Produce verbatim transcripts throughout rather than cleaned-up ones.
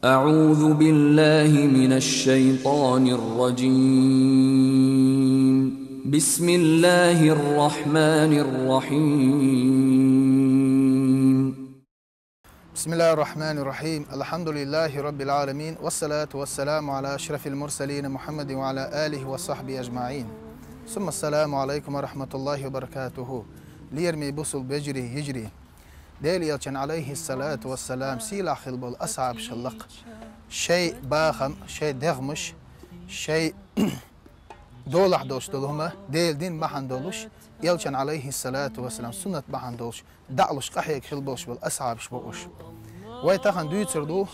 أعوذ بالله من الشيطان الرجيم. بسم الله الرحمن الرحيم. بسم الله الرحمن الرحيم. الحمد لله رب العالمين. والصلاة والسلام على أشرف المرسلين محمد وعلى آله وصحبه أجمعين. ثم السلام عليكم ورحمة الله وبركاته. Лераме бусулба вежарий, йижарий. Делан Элчан, алейхиссалату вассалам, сийлахь хила болу асхьабаш хилла-кх. Шайн бахам, шайн дегӀмаш, шайн долахь долуш долу хӀума, Делан дин бахьана долуш, Элчан, алейхиссалату вассалам, суннат бахьана долуш, даӀлуш къахьега хила болуш болу асхьабаш бу уьш. Вай тахана дуьйцур ду,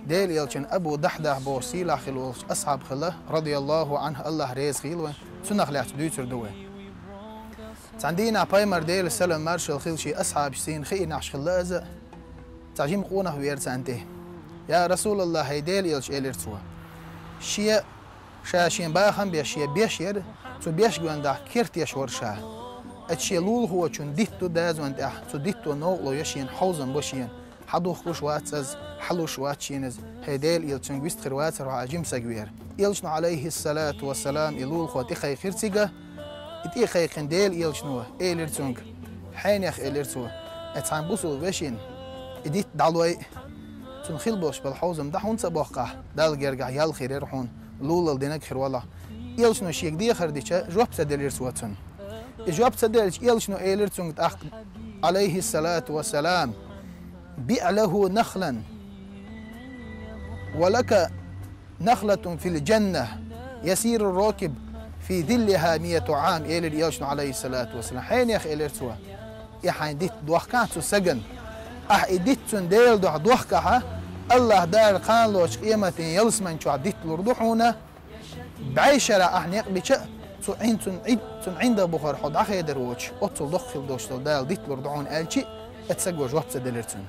Делан Элчан Абу Дахьдах бохуш сийлахь хила волчу асхьаб хилла, радияллаху Ӏанху, Аллах реза хуьлда вайн, цунах лаьцна дуьйцур ду вай. Цхьана дийнахь Пайхамар, Делан салам маршалла хуьлда шен асхьабашца, хиъна ахча хилла иза, цхьа жима къонах веара царна тӀе. «Я Расулаллах, хӀай Делан Элча», — элира цо. Шен, ша шен бахам беш, шен беш яра, цу беш гонах керта еш вара ша. Оцу шен лулахочун дитт ду дазонна тӀехь, цу дитто новкъарло йо шена, хьовзам бо шена. Хьадухкуш вац иза, хьалуш вац шена иза. ХӀай Делан Элча, цуьнга вист хир вацара хьо, жима саг веара. Элчано, алейхиссалату вассалам, и лулахо тӀекхайкхира цига. И тӀе а кхайкхина, Делан Элчано элира цуьнга: «Хьенех, — элира цо, — оцу хьайн бусулба вешин и дитт дӀалой, цунна хила болуш болу хьовзам дӀа хӀунда ца боккху ахь, Далла гергахь ял хир яра хьуна, лулалла динарг хир волахь». Элчано шега дехар дича, жоп ца делира цо цунна. И жоп ца делча, Элчано элира цуьнга тӀаккха, алейхиссалату вассалам: «БиӀ лаху нахлан, ва лака нахлатун фил джанна, ясиру ракиб фи зиллиха миату Ӏам», — элира Элчано, алейхиссалату вассалам. «Хьенех, — элира цо, — и хьайн дитт дохкахь цу сагана. Ахь и дитт цунна Делан дуьхьа дохкахь, Аллах Дала кханалочу къематдийнахь ялсамани чохь дитт лур ду хьуна. БӀе шарахь ахь некъ бича а, цу Ӏин-, цунна Ӏин-, цунна ӀиндагӀ бухара хьо дӀахедар воцуш, оццул доккха хила долуш долу Дала дитт лур ду хьуна», — аьлча, оцу саго жоп ца делира цунна.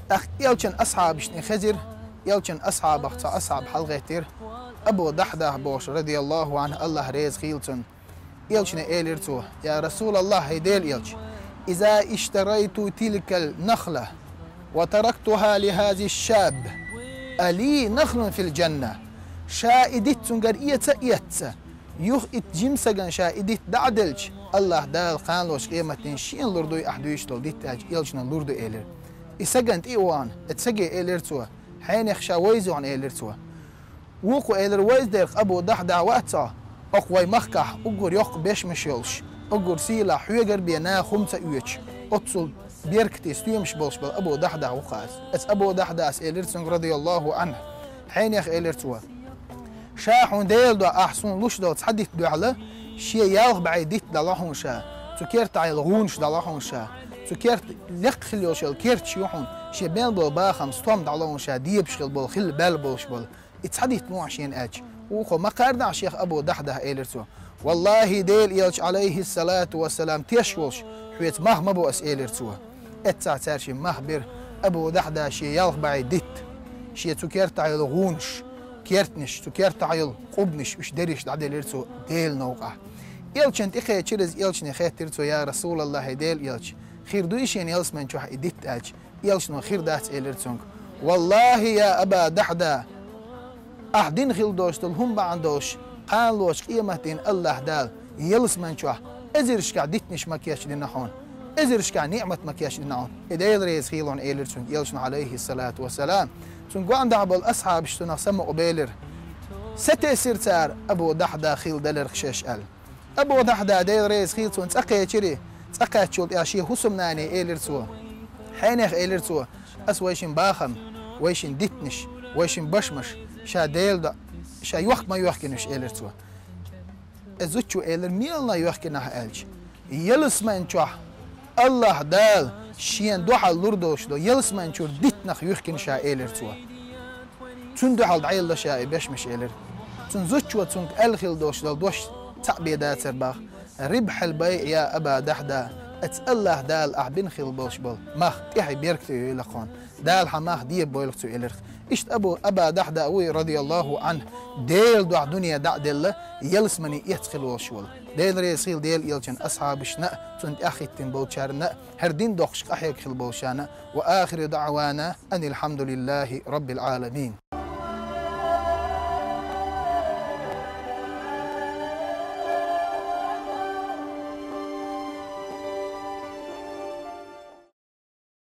ТӀаккха Элчан асхьабашна и хезира, Элчан асхьабах цхьа асхьаб хьалагӀеттира, Абу Дахьдах бохуш, радияллаху Ӏанху, Аллах реза хуьлда цунна. Элчане элира цо: «Я Расулаллах, хӀай Делан Элча, иза иштарайту тилкал нахла ва тарактуха ли хаза шаб, али нахлун фил джанна». Ша и дитт цуьнгара эца а эцна, юха и жима сагана ша и дитт дӀа а делча, Аллах Дала кханалочу къематдийнахь шена лур дуй ахь дуьйцуш долу дитт, аьлча, Элчано лур ду элира. И сагана тӀе а вахана, оцу саге элира цо: «Хьенех ша вайза хьуна», — элира цо. Вукхо элира: «Вайза дерг Абу Дахьда вац хьо, оцу вай махкахь уггар йоккха бешмаш йолуш, уггар сийлахь, хьоьгара бен наха хӀума ца оьцуш, оццул беркате стоьмаш болуш болу Абу Дахьда ву-кх ас». Оцу Абу Дахьдас элира цуьнга, радияллаху Ӏанху: «Хьенех, — элира цо, — ша хьуна Делан дуьхьа ахь суна луш долу цхьа дитт дуьхьал, шен ялх бӀе дитт дӀало хьуна ша, цу кертахь йолу гӀунаш дӀало хьуна ша, цу керта лекха хила йолуш йолу керташ ю хьуна, шен мел болу бахам, стом дӀало хьуна ша, дебаш хила болу, хила баьлла болуш болу. И цхьа дитт ма ду ахь шена», — аьлча, вукхо: «Ма кхарда ахь шех, Абу Дахьда», — элира цо. «Валлахи, Делан Элча, алейхиссалату вассалам, теш волуш, хьоьца мах ма бо ас», — элира цо. Эццахь цара шен мах бира. Абу Дахьда шен ялх бӀе дитт, шен цу кертахь йолу гӀунаш, кертанаш, цу кертахь йолу къубанаш, уьш дерриш дӀаделира цо Делан новкъахь. Элчан тӀекхечира иза, Элчане хаьттира цо: «Я Расулаллах, хӀай Делан Элча, хир дуй шена ялсамани чохь и дитт?» — аьлча, Элчано: «Хир дац», — элира цуьнга. «Валлахи, я Аба Дахьда, ахь дина хила долуш долу хӀума бахьана долуш, кханалочу къематдийнахь Аллах Дала ялсамани чохь эзаршкахь диттанаш ма кечдина хьуна, эзаршкахь ниъмат ма кечдина хьуна. И Дела реза хуьлда хьуна», — элира цуьнга Элчано, алейхиссалату вассалам. Цуьнан гонахь болу асхьабаш цунах самукъабелира. Сатесира цара Абу Дахьда хила даларх шаьш аьлла. Абу Дахьда, Дела реза хуьлда цунна, цӀа кхечира, цӀа кхаьччул тӀаьхьа шен хӀусамнане элира цо: «Хьенех, — элира цо, — ас вайшин бахам, вайшин диттанаш, вайшин башмаш ша Делан дуьхьа, ша йохка ма йохкина уьш», — элира цо. И зудчо элира: «Мелана йохкина ахь?» — аьлча, «Ялсамани чохь Аллах Дала шена дуьхьал лур долуш долу ялсамани чуьра диттанах юьхкина ша», — элира цо. «Цунна дуьхьал дӀаелла ша и бешмаш», — элира. Цуьнан зудчо цуьнга аьлла хила долуш долу дош цхьаъ бен дацара боху: «Рибхьал байъ, я Аба Дахьда, оцу Аллах Дала ахь бина хила болуш болу мах тӀаьхье беркате йойла хьуна. Дала хьан мах дебабойла цо, элира. Иштта Абу, Аба Дахьда вуй, радияллаху анхӀ, Делан дуьхьа дуне дӀа а делла, ялсамани эцна хилла волуш волу. Дела реза хила Делан элчан асхьабашна а, цунна тӀаьхьахӀиттина болчарна а, хӀара дин доккхуш къахьега хила болчарна а. Ва ахиру даъвана анил хьамдулиллахи раббил Ӏаламин.